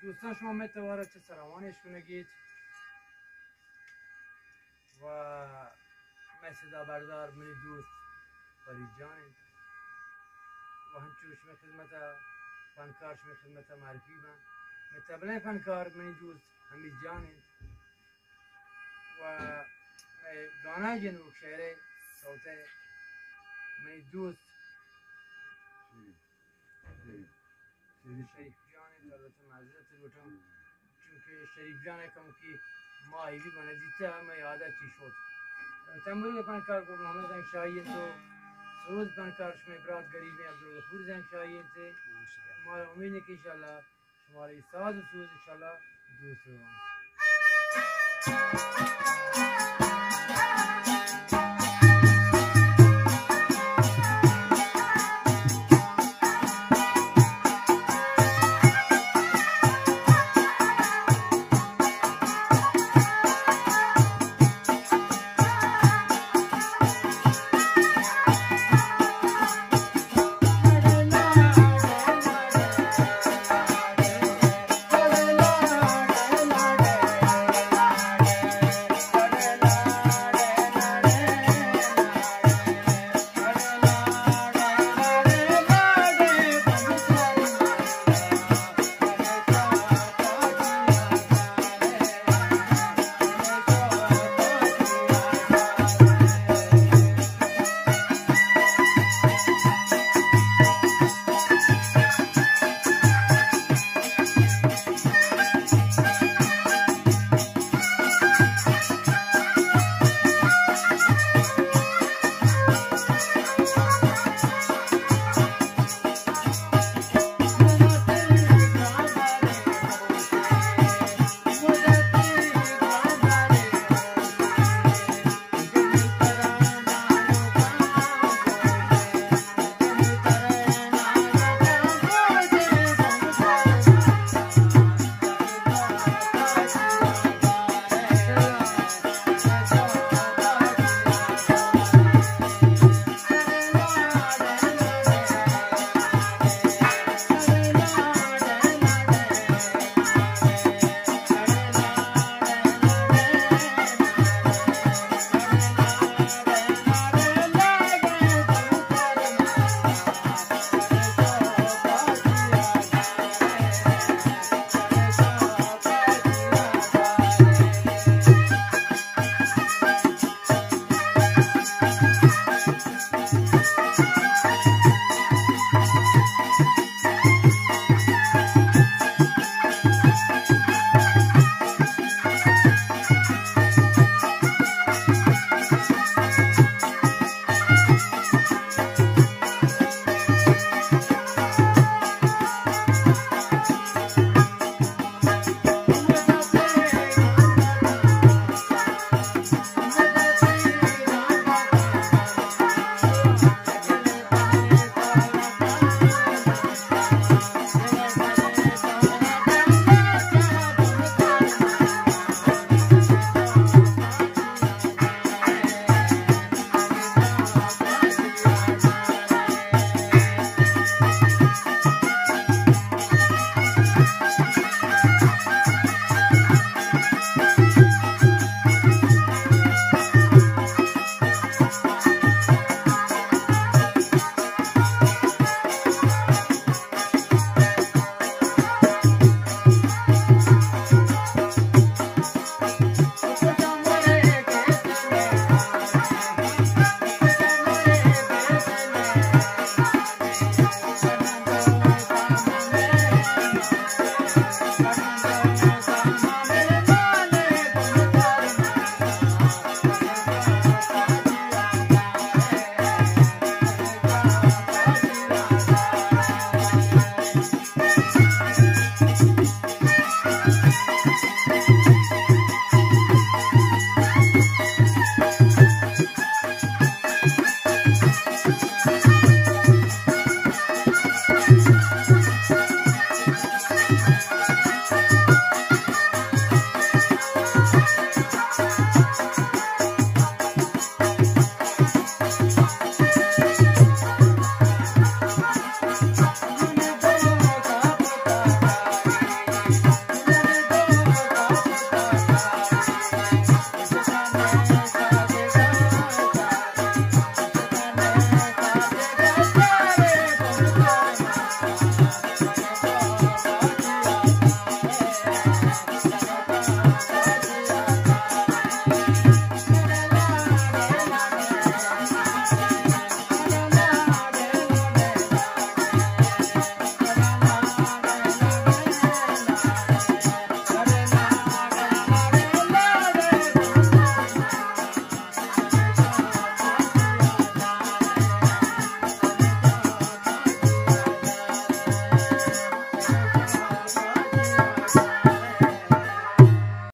دوستان، شما مئے توار ءَ چہ سراوان اش کنگیت و مئے صدا بردار منی دوست فرید جان انت و ہنچو شمئے خدمت ءَ پنکار شمئے خدمت ءَ معرفی بنت. مئے طبلہ ءِ پنکار منی دوست حمید جان انت و مئے گانا ءِ جنوک، شعر ءِ سوت ءِ منی دوست شریف جان انت. البتہ معذرت لوٹاں، چونکہ شریف جان ءَ کمکی ماہی بھی من دیتا، مئے یاد ءَ چی شوت. تنبور ءِ پنکار گل محمد زنگ شاہی انت و سرود ءِ پنکار شمئے برات غریبیں عبدالغفور زنگ شاہی انت. ما امید انت کہ انشاءاللہ شمارا اے ساز و سوز انشاءاللہ دوست ببنت.